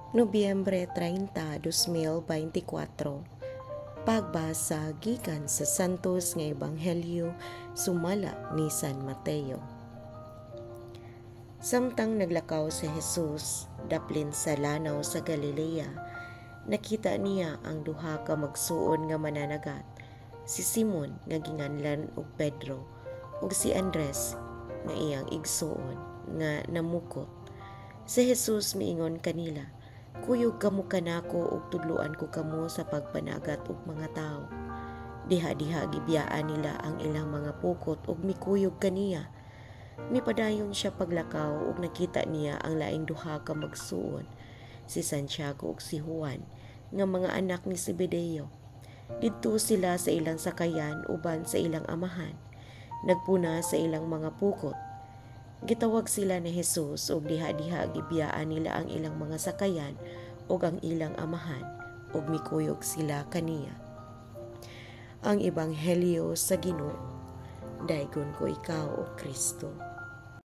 Nobyembre 30, 2024. Pagbasa gikan sa Santos nga Ebanghelyo sumala ni San Mateo. Samtang naglakaw si Jesus daplin sa lanaw sa Galilea, nakita niya ang duha ka magsuon nga mananagat, si Simon nga ginganlan og Pedro ug si Andres nga iyang igsuon nga namukot. Si Jesus miingon kanila, "Kuyog kamo kanako ug tudloan ko kamo sa pagpanagat og mga tawo." Diha-diha gibiyaan nila ang ilang mga pukot ug mikuyog kaniya. Mipadayon siya paglakaw ug nakita niya ang laing duha ka magsuon, si Santiago ug si Juan, nga mga anak ni Zebedeo. Didto sila sa ilang sakayan uban sa ilang amahan, nagpuna sa ilang mga pukot. Gitawag sila ni Jesus ug diha-diha gibiyaan nila ang ilang mga sakayan ug ang ilang amahan ug mikuyog sila kaniya. Ang Ebanghelyo sa Ginoo. Daygon ko ikaw, O Kristo.